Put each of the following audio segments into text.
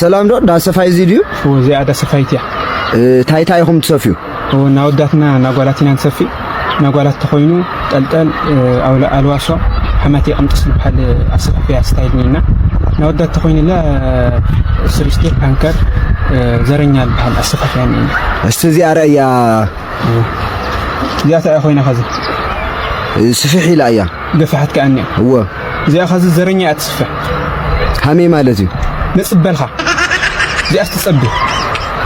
ሰላም ዶ? ዳሰፋይ እዚ ድዩ? እዎ፣ እዚኣ ዳሰፋይት እያ። እ፣ ታይ ታይ ኢኹም ትሰፍዩ? እዎ፣ እናወዳትና እናጓላት ኢና ንሰፊ። እናጓላት ተኾይኑ ጠልጠል፣ እ፣ ኣውላ-፣ ኣልዋሶ፣ ሓማቴ ቅምጥስ ዝበሃል ኣሰፋፍያ ስታይል እኒና። እናወዳት ተኾይኑላ፣ እ፣ ስሪስቴ፣ ፓንከር፣ እ፣ ዘረኛ ዝበሃል ኣሰፋፍያ እኒና። እስቲ እዚኣ ርእያ። እዚኣ እንታይ ኮይና ኸዚ? ስፍሕ ኢላ እያ። ገፍሓት ከኣ እኒኣ። እወ። እዚኣ ኸዚ ዘረኛ እያ ትስፍሕ። ሃመይ ማለት እዩ። ነጽበልኻ። እዚኣስ ትጸቢ።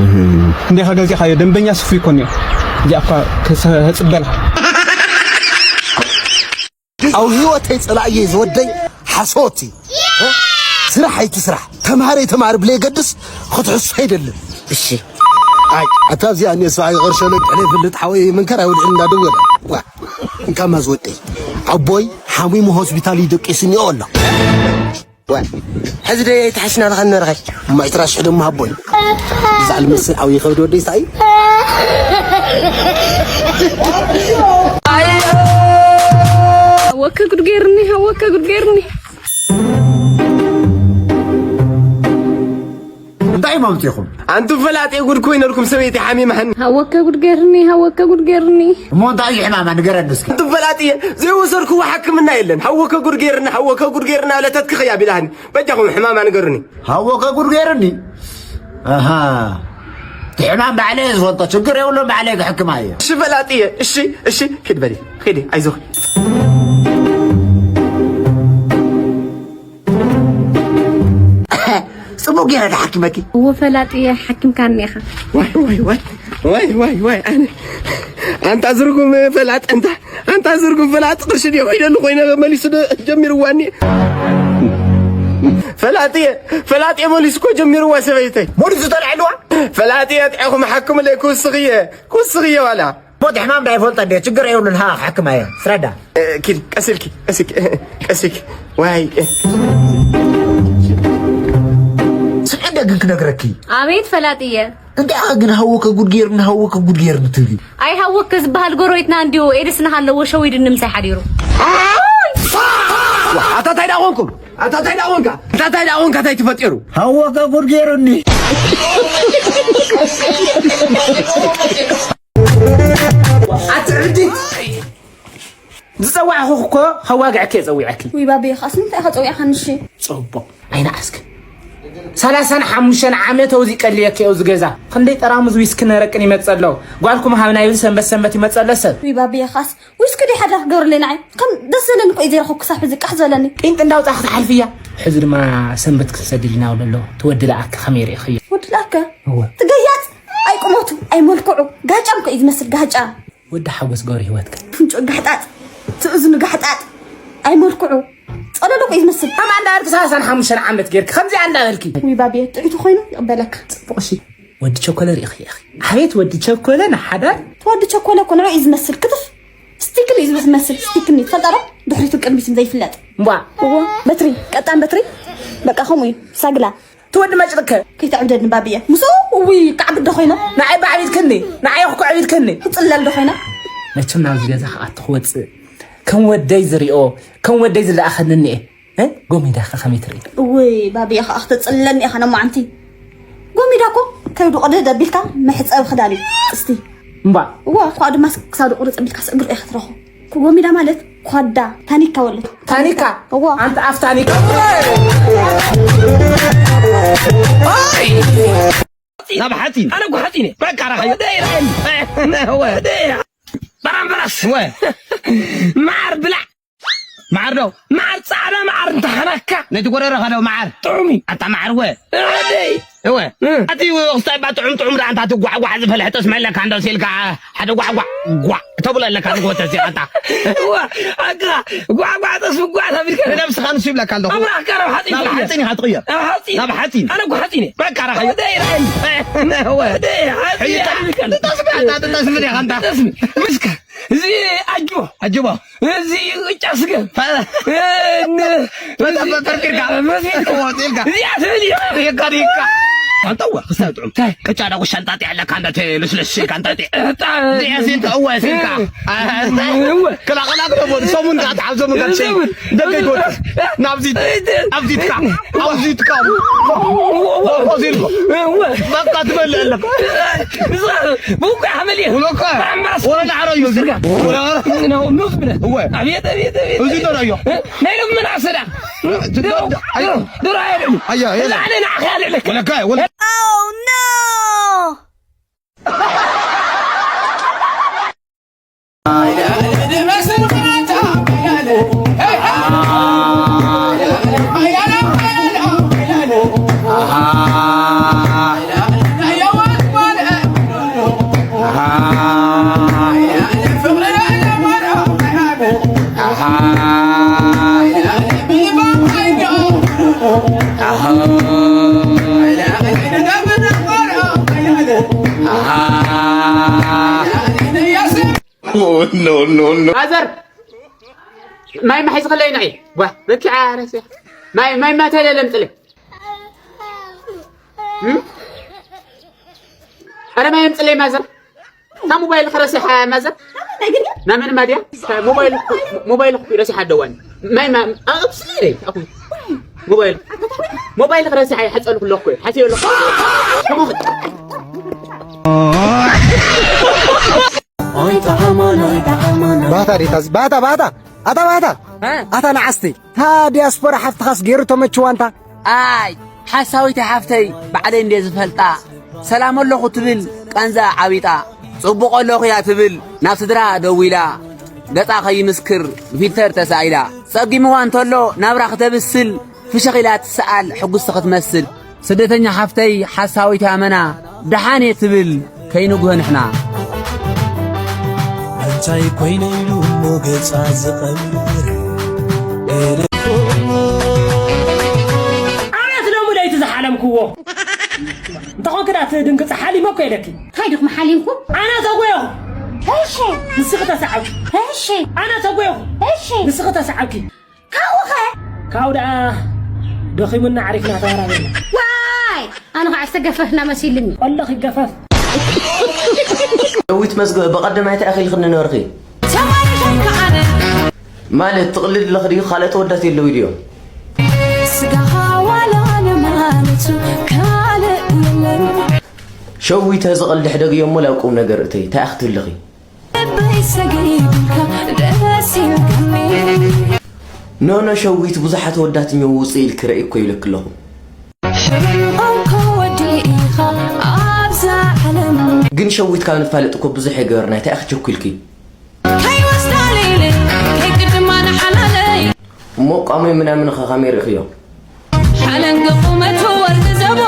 እህ። እንዴኻ ገዚእኻዮ? ደንበኛ ስፉ ይኮን እዩ። እዚኣ እኳ ከስ-፣ ከጽበልኻ። ኣብ ህይወተይ ጸላእየይ ዝወደይ ሓሶት እዩ። ስራሕ ኣይትስራሕ፣ ተምሃር ኣይተምሃር ብለየገድስ ክትሕሱ ኣይደልን። እሺ። ኣይ፣ ኣታ እዚኣ እኔ ሰብኣይ ቕርሸ ለቅ ዕለ ይፍልጥ ሓወይ መንከር ኣይውድዕን እንዳደወለ። ዋ፣ እንካማ ዝወደይ። ኣቦይ ሓሚሙ ሆስፒታል እዩ ደቂሱ እኒኦ ኣሎ። ዋ፣ ሕዚ ዶ ኣይተሓሽና ለኻ ንነረኸይ? እሞ ዕስራ ሽሕ ደሞ ሃቦይ። እዛ ልመስል ዓብዪ ከብዲ ወደይ ሳይ። ሃወከ ጉድ ገይርኒ፣ ሃወከ ጉድ ገይርኒ። እንታይ ማለት ኢኹም? ኣንቱም ፈላጤ ጉድ ኮይነልኩም ሰበይቲ ሓሚማህኒ። ሃወከ ጉድ ገይርኒ፣ ሃወከ ጉድ ገይርኒ። እሞ እንታይ እዩ ሕማማ ንገረኒ እስኪ። ኣንቱም ፈላጤ ዘይወሰድክዎ ሕክምና የለን። ሃወከ ጉድ ገይርኒ፣ ሃወከ ጉድ ገይርኒ ኣለ ተትክኸያ ቢላህኒ። በጃኹም ሕማማ ንገሩኒ። ሃወከ ጉድ ገይርኒ። ኣሃ። እቲ ሕማም ባዕለይ እየ ዝፈልጦ፣ ችግር የብሉን፣ ባዕለይ ክሕክማ እየ። እሺ ፈላጥየ፣ እሺ፣ እሺ፣ ኪድ በሊ፣ ኪዲ፣ ኣይዞኺ። ጽቡቅ ገይረ ድሓኪመኪ። እወ ፈላጥየ፣ ሓኪምካኒ ኢኻ። ዋይ፣ ዋይ፣ ዋይ፣ ዋይ፣ ዋይ፣ ዋይ፣ ኣነ፣ ኣንታ ዝርጉም ፈላጥ፣ ኣንታ ኣንታ ዝርጉም ፈላጥ ቅርሺ ድዮ ሒደሉ ኮይነ መሊሱ ዶ ጀሚርዋኒ? ፈላጥየ፣ ፈላጥየ መሊሱ እኮ ጀሚርዋ ሰበይተይ። መሊሱ ተልዕልዋ? ፈላጥየ ጥዕኹም ሓክምለይ ክውስኽየ፣ ክውስኽየ ዋላ። ሞት ሕማም ዳ ይፈልጠ እንዴ? ችግር የብሉን፣ ሃ፣ ሓክማ እየ። ስረዳ። እ፣ ኪድ፣ ቀስ ኢልኪ፣ ቀስ ኢልኪ፣ ቀስ ኢልኪ። ዋይ። ስምዒ እንደ ግን ክነግረኪ። ኣቤት ፈላጥየ። እንታይ ኢኻ ግን ሃወከ ጉድ ገይርኒ፣ ሃወከ ጉድ ገይርኒ ትብሊ? ኣይ ሃወከ ዝበሃል ጎረቤትና እንድዩ ኤድስ እናሃለዎ ሸዊዱ ንምሳይ ሓዲሩ። ኣታ እንታይ ደኣ ኮንኩም? ኣታ እንታይ ደኣ ኮንካ? ኣታ እንታይ ደኣ ኮንካ? እንታይ ተፈጢሩ? ሃወከ ጉድ ገይሩኒ። ኣቲ ዕብዲ! ዝጸዋዕኹ እኮ ከዋግዐኪ እየ ጸዊዐኪ። ውይ ባብየ፣ ኻስ እንታይ ኢኻ ጸዊዕኻኒ? እሺ። ጽቡቕ። ኣይንዓስክን። ሰላሳን ሓሙሽተን ዓመት ኣውዚ ቀልየኪ፣ ኣውዚ ገዛ። ክንደይ ጠራሙዝ ዊስኪ ነረቅን ይመጽእ ኣሎ። ጓልኩም ሃብና ይብል ሰንበት ሰንበት ይመጽእ ኣሎ ሰብ። ውይ ባብየ፣ ኻስ ዊስኪ ድዩ ሓድራ ክገብርለይ ንዓይ? ከም ደስ ዘለኒ እኮ እዩ ዘይረኸብኩ ክሳብ ሕዚ ቃሕ ዘለኒ። ቂንጥ እንዳውጻእኺ ትሓልፍያ። ሕዚ ድማ ሰንበት ክትሰድድ ኢና ውለሎ። ትወዲ ለኣኪ ከመይ ርኢኽዮ? ወዲ ለኣከ? እወ። ትገያጽ፣ ኣይ ቁመቱ፣ ኣይ መልክዑ፣ ጋጫም እኮ እዩ ዝመስል፣ ጋጫ። ወዲ ሓጎስ ገብረ ህይወትካ። ፍንጭ ጋሕጣጥ፣ ትእዝኑ ጋሕጣጥ፣ ኣይ መልክዑ፣ ጸለሎ እኮ እዩ ዝመስል። ኣማ እንዳበልኪ ሰላሳን ሓሙሽተን ዓመት ጌርኪ ከምዚኣ እንዳበልኪ። ውይ ባብየ፣ ጥዑይ ተኾይኑ ይቕበለካ። ጽቡቕ እሺ። ወዲ ቸኮለ ርኢኺ ኢኺ። ኣቤት ወዲ ቸኮለ ንሓዳር። እቲ ወዲ ቸኮለ እኮ ንዑ እዩ ዝመስል። ክትፍ ስቲክን እዩ ዝመስል። ስቲክን እዩ። ትፈልጣ ዶ? ድሕሪትን ቅድሚትን ዘይፍለጥ። እምቧ። እዎ፣ በትሪ፣ ቀጣን በትሪ። በቃ ከምኡ እዩ። ሳግላ። ትወዲ መጭጥከ። ከይተዕብደኒ ባብየ። ምስኡ እውይ፣ ከዕብድ ዶ ኮይነ? ንዓይ ባዕቢድክኒ፣ ንዓይ እኮ ከዕቢድክኒ። ክጽለል ዶ ኮይነ? መቸም ናብዚ ገዛ ክኣቱ ክወጽእ፣ ከም ወደይ ዝሪኦ፣ ከም ወደይ ዝለኣኸኒ እኒኤ። እ? ጎሚዳ ከ ከመይ ትርኢ? እውይ፣ ባብየ ከኣ ክተጽልለኒ ኢኻ ነማዓንቲ። ጎሚዳ እኮ ከይዱ ቅድድ ኣቢልካ መሕጸቢ ክዳን እዩ። እስቲ። እምባ። እዋ፣ እኳ ድማ ክሳዱ ቁርጽ ኣቢልካ እግሩ ኢኻ ትረኽቦ። ጎሚዳ ማለት ኳዳ፣ ታኒካ ወለ። ታኒካ? እዋ። ኣንተ ኣፍ ታኒካ። ናይ ብሓጺን። ኣነ እኮ ሓጺን እየ። በቃ ረኸ። ወደ ኢራን። ወደ በራምበራስ። ወ። ማር ብላዕ። ማር ዶ? ማር ጻዕዳ ማር እንተሃናካ። ነቲ ጎረረኻ ዶ ማር? ጥዑም እዩ። ኣታ ማር ወ። ወደይ። እወ። እ። ኣቲ ክስታይ ባ ጥዑም ጥዑም ደኣ እንታ ትጓዕጓዕ ዝፈልሐ ጠስሚ ኣለካ እንዶ ሲልካ ሓደ ጓዕጓዕ ጓዕ ተብሎ ኣለካ ንጎተ ሲኻታ። እዋ፣ ኣካ ጓዕጓዕ ጠስሚ ጓዕ ተብልካ። ንነብስኻ ንሱ ይብለካ ኣለኹ። ኣምላኽ ከረብ ሓጺን ናብ ትቕየር። ሓጺን ኢኻ ትቕየር። ናብ ሓጺን። ናብ ሓጺን። ኣነ እኮ ሓጺን እየ። በቃ ረኸ። ወደይ ራእይ። እወ። ወደይ ሓጺን ሕይታ። እየ። ጠስሚ ኣታ፣ ጠስሚ ዲኻ እንታ። ጠስሚ። ምስካ። እዚ ኣጅቦ። ኣጅቦ። እዚ ቅጫ ስገም። ፋ-፣ እ፣ ን-፣ ፈ-፣ ፈ-፣ ፈርፊርካ። መሲልካ። ወፂልካ። እዚኣ ትብል እያ። ይካ፣ ይካ። ኣንታ እወ፣ ክስታይ ጥዑም። እንታይ? ቅጫ ዳጉሻ እንጣጢዕ ኣለካ፣ እንዳተ ልስልስ ኢልካ እንጣጢዕ። እጣ-፣ ዲያስ ኢልካ፣ እወ፣ ኢልካ። እህ። እወ። ክላ፣ ክላ፣ ክላ፣ ሰሙን ከኣ ትሓብ፣ ሰሙን ከኣ ትሸይ። ሰሙን። ደገ ይወጽእ። ናብዚ፣ እህ። ኣብዚትካ፣ ኣብዚትካ። እወ። እወ። በቃ ትበልዕ ኣለካ። ብውቃ ሓመል እየ። ውሎካ። ኣማስ። ወላ ዳዕሮ እዩ። ስጋ። ወላ ዳዕሮ። ነው፣ ነው ብለህ። እወ። ኣቤት፣ ኣቤት፣ ኣቤት። እዚ ደራዮ። ናይ ሎሚ መናእሰይ ደኣ። ትዳር-፣ ኣዮ። ዶሮ፣ ዶሮ ኣይልዕሉ። ኣያ፣ የለ። ላዕሊ ንዓኻ የልዕለካ። ወለካ፣ ወለ- Oh, no! Oh, no, no, no. ማዘር፣ ማይ ማይ ሒዝኽለይ ንዒ። ዋ፣ ረኪዓ ረሲዓ። ማይ፣ ማይ ማተለ ለምጽለይ። እም? ኣረ ማይ ኣምጽለይ ማዘር። እታ ሞባይል ክረሲሓ ማዘር። ናይ መን ማድያ? ሞባይል፣ ሞባይል እኮ ረሲሓ ደዋኒ። ማይ ማ-፣ ኣ-፣ ኣምጽለይ ነይ፣ ኣኹ። ሞባይል፣ ሞባይል ክረሲሓ ይሓጸሉ ክሎ እኮ፣ ሓሲዮ ኣለኹ። ተሞኽት። ኦይ ጠዓማን፣ ኦይ ጠዓማን። ባህታ ዲታ፣ ባህታ፣ ባህታ። ኣታ ባህታ። እ? ኣታ ንዓስቲ። እታ ዲያስፖራ ሓፍትኻስ ገይሩ ተመችዋ እንታ? ኣይ፣ ሓሳዊት ሓፍተይ ባዕለይ እንደ ዝፈልጣ። ሰላም ኣለኹ ትብል ቃንዛ ዓቢጣ። ጽቡቕ ኣለኹ እያ ትብል ናብ ስድራ ደዊላ። ገጻ ከይምስክር ብፊልተር ተሳኢላ። ጸጊምዋ እንተሎ ናብራ ክተብስል ፍሽኽ ኢላ ትሰኣል ሕጉስቲ ክትመስል። ስደተኛ ሓፍተይ ሓሳዊት ኣመና ደሓን እየ ትብል ከይንጉሆ ንሕና። እንታይ ኮይነ ኢሉ እሞ ገጻ ዝቐብር። ኣነስ ሎሚ ለይቲ ዝሓለምክዎ። እንተኾንክ ዳ ትድንግጽ ሓሊመ እኮ ኢለኪ። እንታይ ዲኹም ሓሊምኩም? ኣነ ተጎየኹ። እሺ። ንስኺ ተሰዓብኪ። እሺ። ኣነ ተጎየኹ። እሺ። ንስኺ ተሰዓብኪ። ካብኡ ኸ? ካብኡ ደኣ ደኺሙና ዓሪፍና ተባራበርና። ዋይ! ኣነ ኸዓ ዝተገፈፍና መሲልኒ። ቆሎ ኺገፈፍ። ሸዊት መዝገበ፣ በቐደማይ እንታይ ኢኺ ኢልክኒ ነበርኺ? ተማሪኸን ከዓነ። ማለት ትቕልድ ኣለኺ ድዩ? ካልኦት ኣወዳት የለዊ ድዮም? ስጋኻ ዋላ ንማለቱ ካልእ የለን። ሸዊት፣ እዚ ቐልዲ ሕደግዮ እሞ ላብ ቁም ነገር እተይ። እንታይ ኢኺ ትብሊ ኣለኺ? ልበይ ሰጊድልካ ደስ ኢልካኒ። ኖ፣ ኖ፣ ሸዊት፣ ብዙሓት ኣወዳት እኒአው፣ ውፅእ ኢልኪ ርኣይ እኮ ይብለኪ ኣለኹ። ሕርቆም ከወዲ ኢኻ ኣብዛ ዓለም። ግን ሸዊት፣ ካብ ንፋለጥ እኮ ብዙሕ ኣይገበርና፣ እንታይ ኢኺ ቸኩልኪ? ከይወስዳ ሌለ፣ ከይቅድማ ንሓላለይ። እሞ ቋሞይ ምናምን ኸ ከመይ ርኢኽዮ? ሓለንጊ ቁመቱ ወርቂ ዘቦ።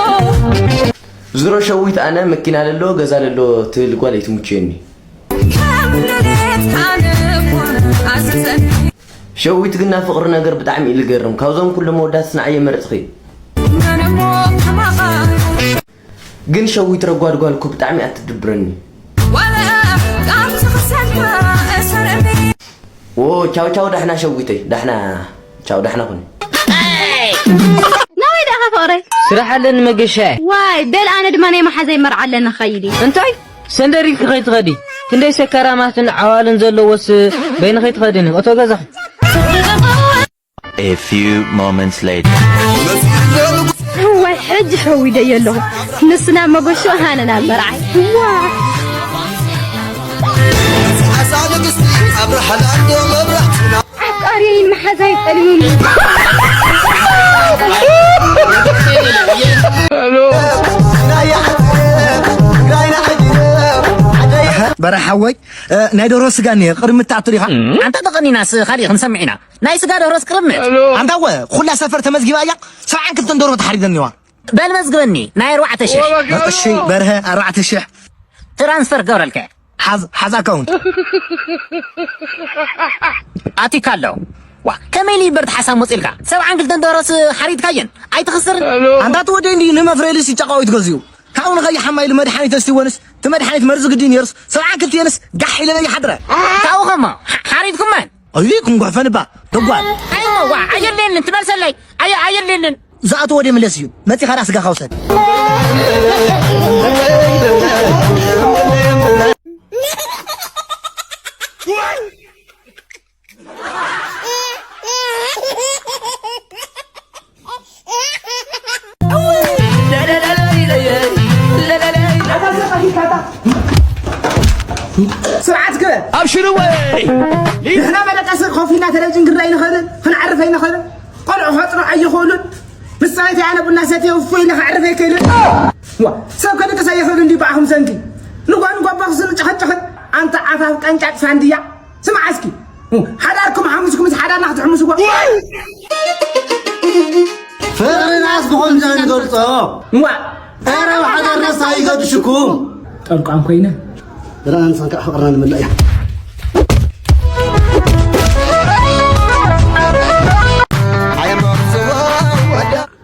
ዝሮ ሸዊት፣ ኣነ መኪና ለሎ ገዛ ለሎ ትብል ጓል ኣይትምችየኒ። ከም ድሌት ኣነ እኮ ኣዘዘኒ። ሸዊት ግን ናይ ፍቕሪ ነገር ብጣዕሚ እዩ ልገርም። ካብዞም ኩሎም መወዳት ንዓየ መረጽኺ። መን እሞ ከማኻ። ግን ሸዊት ረጓድ ጓል እኮ ብጣዕሚ እያ ትድብረኒ። ዋላ ቃል ትኽሰልካ እሰርኒ። ዎ፣ ቻው ቻው፣ ዳሕና ሸዊተይ፣ ዳሕና፣ ቻው፣ ዳሕና ኩኒ። ናበይ ደኣ ፍቕረይ? ስራሕ ኣለኒ መገሻ። ዋይ፣ በል ኣነ ድማ ናይ መሓዛይ መርዓ ኣለኒ ክኸይድ እየ። እንታይ? ሰንደር ኢልኪ ከይትኸዲ? ክንደይ ሰካራማትን ዓዋልን ዘለዎስ በይንኺ ትኸድኒ? እቶ ገዛኺ። A few moments later. እዋይ፣ ሕጂ ሸዊደዮ ኣለኹ። ንሱ ናብ መገሽኡ፣ ሃነ ናብ መርዓይ። ዋ! ኣፍቃሪየይን መሓዛይ ጠሊሙኒ። በራሕ ሓወይ፣ እ፣ ናይ ደርሆ ስጋ እኒሀ፣ ቅድሚ ትኣቱ ዲኻ? ኣንታ ተቐኒናስ፣ ካሊእ ክንሰምዕ ኢና። ናይ ስጋ ደርሆስ ቅርብ ምእት። ኣንታ እወ፣ ኩላ ሰፈር ተመዝጊባ እያ፣ ሰብዓን ክልተን ደርሆ ተሓሪደን እኒዋ። በል መዝግበኒ፣ ናይ ኣርባዕተ ሽሕ። እሺ፣ በርሀ፣ ኣርባዕተ ሽሕ። ትራንስፈር ክገብረልካ። ሓዝ፣ ሓዝ ኣካውንት። ኣቲካ ኣሎ። ዋ፣ ከመይ ኢሉ ይበር ተሓሳብ መፂልካ? ሰብዓን ክልተን ደርሆስ ሓሪድካየን? ኣይትኽስርን? ኣንታ እቲ ወደይ እንዲ ንመፍረይልስ ይጫቃዊት ገዚኡ። ካብኡ ንኸይሓማ ኢሉ መድሓኒት ኣስቲወንስ፣ እቲ መድሓኒት መርዚ ግዲ ነይሩስ፣ ሰብዓን ክልቲኤንስ ጋሕ ኢለን ይሓድረ። ካብኡ ኸሞ፣ ሓ-፣ ሓሪድኩመን? ኣይ፣ ክንጉሕፈን እባ፣ ተጓል። ኣይ፣ ዋ፣ ኣየድልየንን፣ ትመልሰለይ። ኣየ-፣ ኣየድልየንን። ዝኣተዎ ደይ ምለስ እዩ። መጺኻ ዳ ስጋኻ ውሰድ። ስርዓት ግበር። ኣብሽር ወይ። ንሕና መደቀሲ ኮፍ ኢልና ቴሌቪዥን ክንርኢ ኣይንኽእልን፣ ክንዓርፍ ኣይንኽእልን። ቆልዑ ከጽንዑ ኣይኽእሉን። ምስ ሰበይቲ ኣነ ቡና ሰትየ ውፉይ ኢለ ክዕርፍ ኣይክእልን። ዋ፣ ሰብ ከድቅስ ኣይኽእልን ድዩ ብኣኹም ዘንጊ? ንጓ ንጓ ክስን ጭኽጭኽን። ኣንታ ዓፋፍ ቀንጫጭ ፋንድያ። ስማዕ እስኪ። ሓዳርኩም ሓሙስኩም ምስ ሓዳርና ክትሕምስዎ። ፍቕርናስ ብኸምዚ ንገልጾ። ዋ። ኧረ ብሓዳር ነሳ ይገድሽኩም። ጠንቋም ኮይነ። ብርሃን ሰንካ ፍቕርና ንምልእ እያ።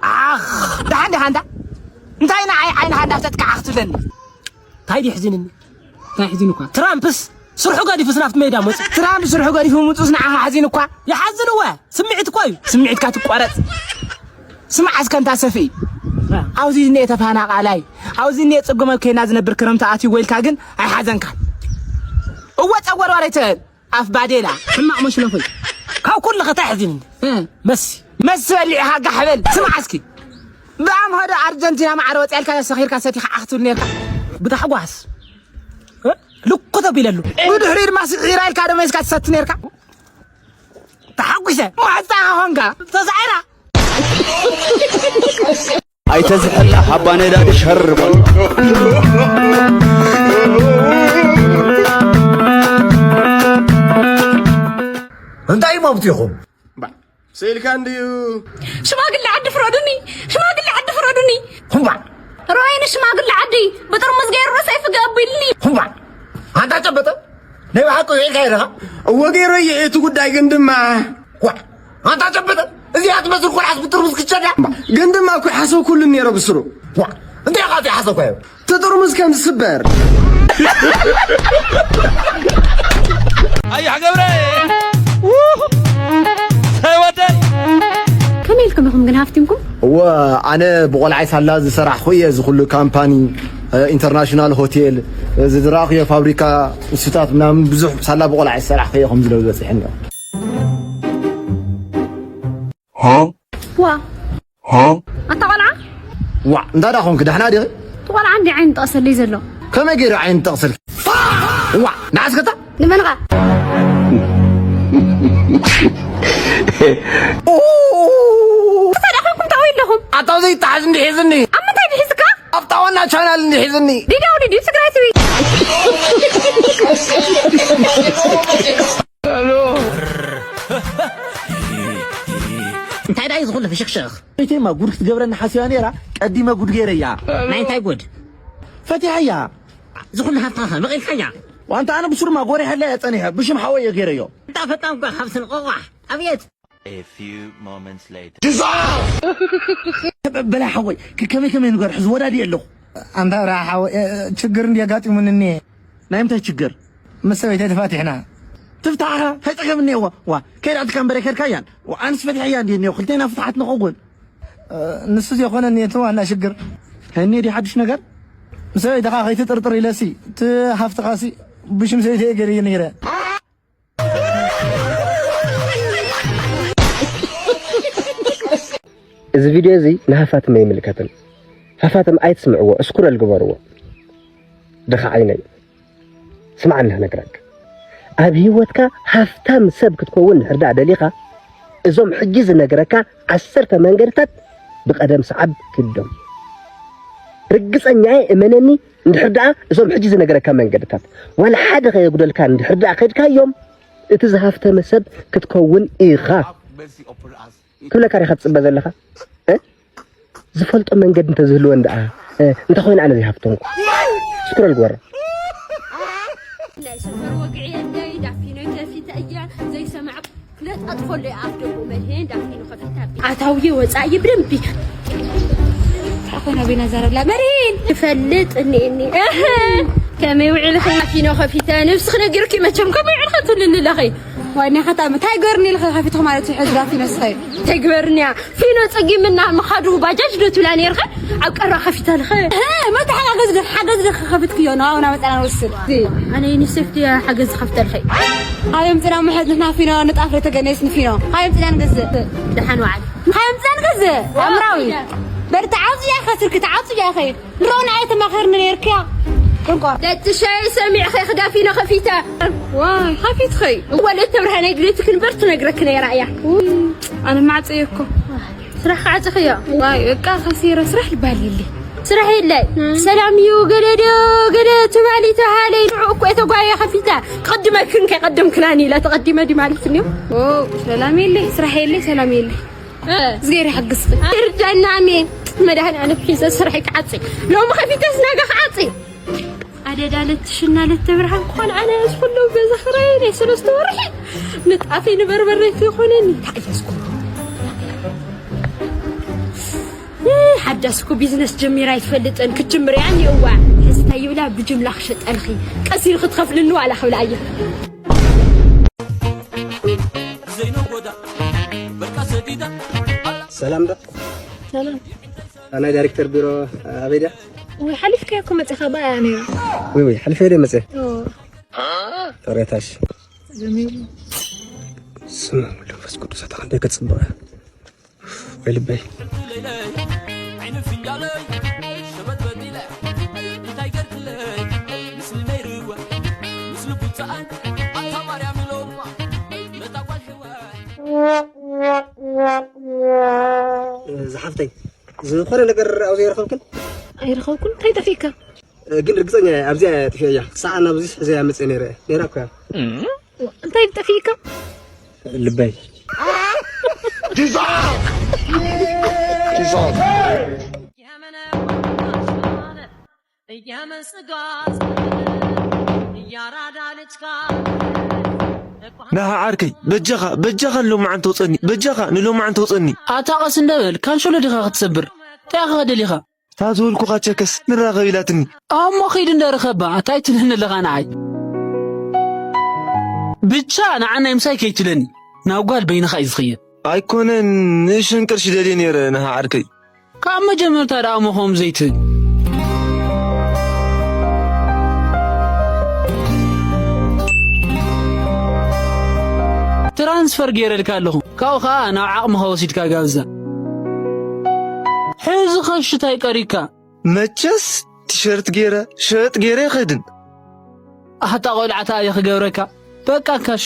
ኣኽ፣ ደሓን ዲኻ ኣንታ? እንታይ ንዓይ ዓይንኻ እንዳፍተትካ ዓኽ ትብለኒ? እንታይ ድዩ ሕዚንኒ? እንታይ ሕዚን እኳ? ትራምፕስ ስርሑ ገዲፉስ ናብቲ ሜዳ መጹ። ትራምፕ ስርሑ ገዲፉ ምጹስ ንዓኻ ሓዚን እኳ? ይሓዝን እወ። ስምዒት እኮ እዩ። ስምዒትካ ትቋረጽ። ስማዕ እስከ እንታ ሰፍኢ። እ። ኣብዚ ዝኒኤ ተፈናቓላይ፣ ኣብዚ ዝኒኤ ጽጉም ኣብ ኬንያ ዝነብር ክረምቲ ኣትዩ ወይልካ ግን ኣይሓዘንካን። እወ ጸጎር ዋረይተ ኣፍ ባዴላ። ሕማቕ መሽለፎይ። ካብ ኩሉ ከታ ሕዚን። እ። መሲ። መሲ በሊዕኻ ጋሕ በል። ስማዕ እስኪ። ብኣምሆዶ ኣርጀንቲና ማዕረ ወጽያ ኢልካ ሰኺርካ ሰቲኻ ዓኽ ትብል ነርካ። ብታሕጓስ። እ? ልኩ ተቢለሉ። ብድሕሪኡ ድማ ስዒራ ኢልካ ደመ ኢልካ ትሰቲ ነርካ። ተሓጒሰ። ማሕጻኻ ኾንካ። ተሳዒራ። ኣይተዝሕላ ሃባ ነዳዲ ሸር በል። እንታይ መብት ኢኹም? ስኢልካ እንድዩ። ሽማግለ ዓዲ ፍረዱኒ፣ ሽማግለ ዓዲ ፍረዱኒ። እምባዕ። ሮይኒ ሽማግለ ዓዲ ብጥርሙዝ ገይሩ ርእሰይ ፍገ ኣቢሉኒ። እምባዕ። ኣንታ ጨበጠ? ናይ ብሓቂ ውዒልካ ኢኻ? እወ ገይረዮ እቲ ጉዳይ ግን ድማ። ዋ፣ ኣንታ ጨበጠ? እዚኣ ትመስል ቆልዓስ ብጥርሙዝ ክትሸዳ? ግን ድማ እኮ ሓሰብኩሉ ነይረ ብስሩ። ዋ፣ እንታይ ኢኻ ዘይሓሰብካዮ? እቲ ጥርሙዝ ከም ዝስበር። ኣያሕ ገብረ! ውህ! ሰይ ወደይ! ከመይ ኢልኩም ኢኹም ግን ሃፍቲምኩም? እወ፣ ኣነ ብቆልዓይ ሳላ ዝሰራሕኹ እየ። እዚ ኩሉ ካምፓኒ፣ እ፣ ኢንተርናሽናል ሆቴል፣ እ፣ ዝዝረኣኹዮ ፋብሪካ፣ ንሱታት ምናምን ብዙሕ ሳላ ብቆልዓይ ዝሰራሕኹ እየ ከምዚ ለበፅሐኒ። ሃ? ዋ። ሃ? ኣታ ቆልዓ? ዋ፣ እንታይ ደኣ ኾንኪ? ደሕና ዲኺ? እቲ ቆልዓ እንዲ ዓይኒ ጠቕሰለይ ዘሎ። ከመይ ገይሩ ዓይኒ ጠቕሰልኪ? ዋ፣ ንዓስከታ? ንመንኻ? እንታይ ደኣ ኾንኩም ታዊ ኣለኹም? ኣታ ዘይተሓዝ እንዲ ሒዝኒ። ኣብ ምንታይ ድሒዝካ? ኣብታ ዋና ቻናል እንዲ ሒዝኒ። ዲዳው ዲዲ ትግራይ ትቪ። እንታይ ደኣ እዩ ዝኹሉ ፍሽኽሽኽ? እቴማ ጉድ ክትገብረኒ ሓሲባ ነይራ፣ ቀዲመ ጉድ ገይረያ። ናይ እንታይ ጉድ? ፈቲሐያ። ዝኹሉ ሃብታኸ መቒልካያ? ዋንታ ኣነ ብሱርማ ጎሪሐለያ ጸኒሐ፣ ብሽም ሓወየ ገይረዮ። እንታ ፈጣን ጓ ካብ ስንቆቋሕ። ኣብየት። A few moments later. በላ ሓወይ፣ ክ-፣ ከመይ ከመይ ንገር፣ ሕዚ ወዳዲ ኣለኹ። ኣንታ ብርሃ ሓወይ፣ እ፣ እ፣ ችግር እንዲ ኣጋጢሙኒ እኒኤ። ናይ ምንታይ ችግር? ምስ ሰበይተይ ተፋቲሕና። ትፍታሕኻ፣ እንታይ ጸገም እኒኤዎ? ዋ፣ ከይዳ ትካ እምበር ኣይከድካያን። ዋ፣ ኣንስ ፈቲሐያ እንዲ እኒኦ፣ ክልቴና ፍትሓት ንኸውን። እ፣ ንሱ ዘይኮነ እኒኤ እቲ ዋና ሽግር። እንታይ እኒኤ ድዩ ሓድሽ ነገር? ምስ ሰበይትኻ ከይትጥርጥር ኢለሲ፣ እቲ ሃፍትኻሲ ብሽም ሰበይተይ ገይረዮ ነይረ። እዚ ቪድዮ እዚ ንሃፋትም ኣይምልከትን። ሃፋትም ኣይትስምዕዎ፣ እስኩረል ግበርዎ። ድኻ ዓይነይ፣ ስምዓኒ ክነግረካ። ኣብ ህይወትካ ሃፍታም ሰብ ክትከውን እንድሕር ደኣ ደሊኻ፣ እዞም ሕጂ ዝነግረካ ዓሰርተ መንገድታት ብቐደም ሰዓብ ኪዶም። ርግጸኛ እየ፣ እመነኒ፣ እንድሕር ደኣ እዞም ሕጂ ዝነግረካ መንገድታት ዋላ ሓደ ከየጉደልካ እንድሕር ደኣ ከድካዮም፣ እቲ ዝሃፍተመ ሰብ ክትከውን ኢኻ። ክብለካ ዲኻ ትጽበ ዘለኻ? እ? ዝፈልጦ መንገዲ እንተዝህልወን ደኣ፣ እ፣ እንተ ኾይነ ኣነ ዘይሃፍተምኩ። ስክሮል ግበሮ። ናይ ሰፈር ወግዒ የለይ፣ ዳፊኖ ተፊተ እየ ዘይሰማዕ ክለጣጥፈሉ እየ ኣፍ ደጉ መድሄን ዳፊኖ ከፊተ ኣቢ ኣታውየ ወጻኢ ብደንቢ። እንታይ ኾይና ቤና ዘረብላ መሪን ትፈልጥ እኒእኒ። እህ፣ ከመይ ውዒልኺ? ዳፊኖ ከፊተ ንብስኺ ነጊርኪ መቸም ከመይ ውዒልኺ ትብልኒ ኣለኺ። ዋና ሓታ እንታይ ገርኒ ኢልኺ ከፊትኺ ማለት እዩ ሕዚ ዳፊኖ ስኸይ? እንታይ ግበርንያ? ፊኖ ጸጊምና ምኻዱ ባጃጅ ዶ ትብላ ነይርኸ? ኣብ ቀራ ከፊተልኸ? መታ ሓጋገዝ ደ ሓገዝ ደ ከፈትክዮ ነው። አሁን አመጣና ወስድ። ኣነ ዩኒሴፍ ድያ ሓገዝ ዝኸፍተልኸ? ሃዮም ጽና ምሕት ንሕና ፊኖ ንጣፍ ለተገነስ ንፊኖ። ሃዮም ጽና ንገዝእ። ደሓን ዋዓል። ሃዮም ጽና ንገዝእ። ኣምራዊ። በርታ ዓውጽ ያኸ ስርክ ዓውጽ ያኸ። ድሮን ኣይተማኸርን ነርክያ። እንኳ። ደትሸይ ሰሚዕኸ ክዳፊኖ ከፊተ። ዋይ፣ ከፊትኸይ? ወለት ተብርሃነይ ድሌትክን በር ትነግረክ ነይራ እያ። ኣነ ማዕጸየኮ። ስራሕ ክዓጽኽዮ? ዋይ፣ እቃ ከሲረ ስራሕ ልባል የለ። ስራሕ የለ። ሰላም እዩ፣ ገለ ዶ፣ ገለ ትማሊ ተሃለይ ንዑ እኮ የተጓየ ከፊታ። ቅድመክን ከቀደምክናን ኢለ ተቀዲመ ዲ ማለት ነው። ኦ፣ ሰላም የለ፣ ስራሕ የለ፣ ሰላም የለ። እ። እዝጌር ይሓግዝኺ። እርዳና ኣሜን። መድኃኔዓለም ሒዘ ስራሕ ክዓጽ። ሎም ከፊተስ ነገ ክዓጽ። ኣደዳ ለትሽና ለተብርሃን ክኾን ኣነ ዝፍለው በዛ ኽራይ ናይ ሰለስተ ወርሒ ንጣፈይ ንበርበረይ ክኾነኒ። እንታይ እየ ዝገብሮ? እ፣ ሓዳስ እኮ ቢዝነስ ጀሚራ ኣይትፈልጥን። ክትጅምርያ እኒእዋ። ሕዚ እንታይ ይብላ ብጅምላ ክሸጠልኺ። ቀስ ኢልኺ ትኸፍልኒ ዋላ ክብላ እየ። ሰላም ዶ? ሰላም። ናይ ዳይሬክተር ቢሮ ኣበይ ድያ? ወይ ሓሊፍካዮ እኮ መጺኻ ባያ ነይሩ። ወይ ወይ ሓሊፈ ደ መጸ። ኦ። ጥሬታሽ። ጸገም የብሉን። ስመ ወልድ መንፈስ ቅዱስ ኣታ ክንደይ ከጽብቕ። ወይ ልበይ። ዝሓፍተይ፣ ዝኾነ ነገር ኣብዚ ኣይረኸብክን? ኣይረኸብኩን? እንታይ ጠፊእካ? እ፣ ግን ርግጸኛ እየ፣ ኣብዚኣ እያ ጥፊኣ እያ። ክሳዕ ናብዚ ሕዘያ መጽእ ነይረ፣ ነይራ እኮ እያ። እንታይ ጠፊእካ? ልበይ። እያመነ እያመን ስጋ እያራዳ ልጅ ጋር ንዓ ዓርከይ፣ በጃኻ፣ በጃኻ ንሎማዓንቲ ውጸኒ፣ በጃኻ ንሎማዓንቲ ውጸኒ። ኣታ ቀስ እንደ በል፣ ካንሸሎ ዲኻ ክትሰብር? እንታይ ኢኻ ደሊኻ? እታ ዝበልኩኻ ቸከስ ንራኸብ ኢላትኒ። ኣሞ ኺድ እንደ ርኸባ፣ እንታይ ትብለኒ ኣለኻ ንዓይ? ብቻ ንዓናይ ምሳይ ከይትብለኒ፣ ናብ ጓል በይንኻ እዩ ዝኽየድ። ኣይኮነን፣ ንእሽተን ቅርሺ ደልየ ነይረ ንዓ ዓርከይ። ካብ መጀመርታ ደኣ እሞ ከምኡ ዘይትብል። ትራንስፈር ገይረልካ ኣለኹ። ካብኡ ኸኣ ናብ ዓቕምኻ ወሲድካ ጋብዛ። ሕዚ ኸ ሽታይ ቀሪካ? መቸስ ቲሸርት ገይረ፣ ሸጥ ገይረ ኣይኸድን። ኣታ ቆልዓ፣ እንታይ እየ ክገብረካ? በቃ ካሺ።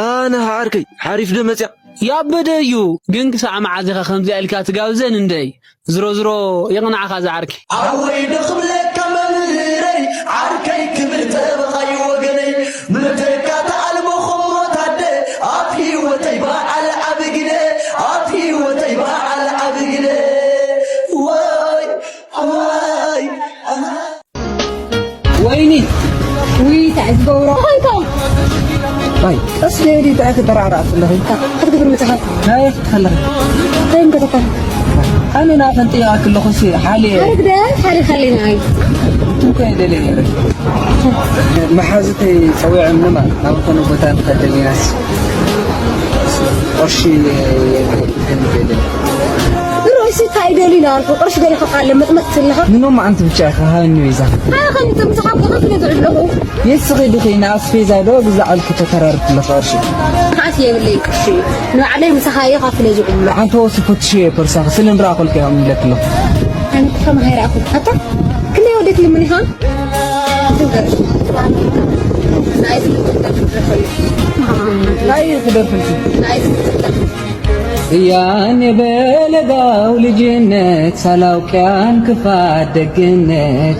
ኣነ ዓርከይ ሓሪፍ ዶ መጽያ? ያበደ እዩ። ግን ክሳዕ መዓዝ ኢኻ ከምዚኣ ኢልካ ትጋብዘን እንደይ? ዝሮ ዝሮ የቕንዓኻ ዝዓርከይ። ኣወይ ዶ ክብለካ መምህረይ፣ ዓርከይ ክብል ጠበቓይ ወገነይ። ምርተካ ተኣልሞ ኸሞ ታደ፣ ኣብ ህይወተይ በዓል ዓቢ ግደ፣ ኣብ ህይወተይ በዓል ዓቢ ግደ። ወይ፣ ወይ። ወይኒ። ውይ፣ እንታይ ዝገብሮ? እንታይ? ኣይ፣ ቀስ በሊ፣ እንታይ ክትራራእ ኣለኺ? እንታይ ክትገብር መጻኻ? ናይ ከለኺ። እንታይ እንገተካ? ኣነ ናፈንጥያ ከለኹ ሲ ሓልየ። ሓልየ ግደ፣ ሓልየ ሓልየ ናይ። ትንኮ ይደልየ ነይረ። መሓዙተይ ጸዊዖምንማ ናብ ዝኾነ ቦታ ንኸደል ኢናስ። ቅርሺ የለን። ርእሲ እንታይ ደሊና ኣልኩ፣ ቅርሺ ደሊኻ ቃል መጥመጥ ትልኻ። ንኖም ኣንቲ ብቻ ኢኻ ሃኒ ወይዛ። ኣነ ከም ትምጽሓ ብኸፍ ነዝዕለኹ። የስኺ ድኺ ንኣስፌዛ ዶ ግዛዕልኪ ተተራርፍ ኣለኻ ቅርሺ። ከኣስ የብለይ ቅርሺ። ንባዕለይ ምሳኻ እየ ካፍለ ዝዕሎ። ኣንተ ወሲ ፈትሽ እየ ፐርሳኽ ስለ ንረኣኹልካ እዮም ይብለክ ኣለኹ። ኣነ ከም ሃይራእኹ። ኣታ ክንደይ ወደት ልምን ኢኻ? ትንገርሽ። ናይ ዝምትደፍ ድረኸሉ። ናይ ክደፍልኪ። ናይ ዝምትደፍ ያኔ በለጋው ልጅነት ሳላውቅ ያን ክፋት ደግነት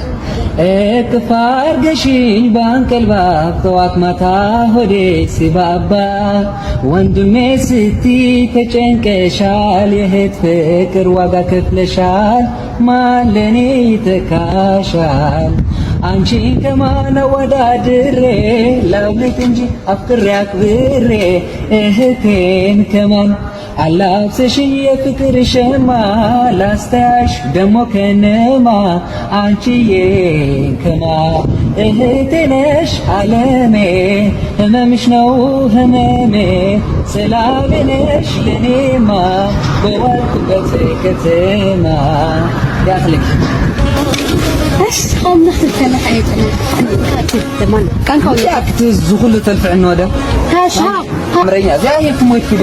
እቅፍ አርገሽኝ ባንቀልባ ጠዋት ማታ ሆዴ ሲባባ ወንድሜ ስቲ ተጨንቀሻል የእህት ፍቅር ዋጋ ከፍለሻል ማን ለኔ ይተካሻል አንቺን ከማን አወዳድሬ ላብልጥ እንጂ አፍቅሬ አክብሬ እህቴን ከማን አላብሰሽኝ የፍቅር ሸማ ላስተያሽ ደሞ ከነማ አንቺዬ ከማ እህቴ ነሽ ዓለሜ ህመምሽ ነው ህመሜ ሰላሜ ነሽ ለኔማ በዋልኩበት ከተማ ያክልክ እሺ፣ አሁን ነፍስ ተመጣየት ነው። ከማን ቀንካው ያክት ዝኹሉ ተልፍዕን ወደ ታሻ ምረኛ እዚኣ የት ሞይት ክደ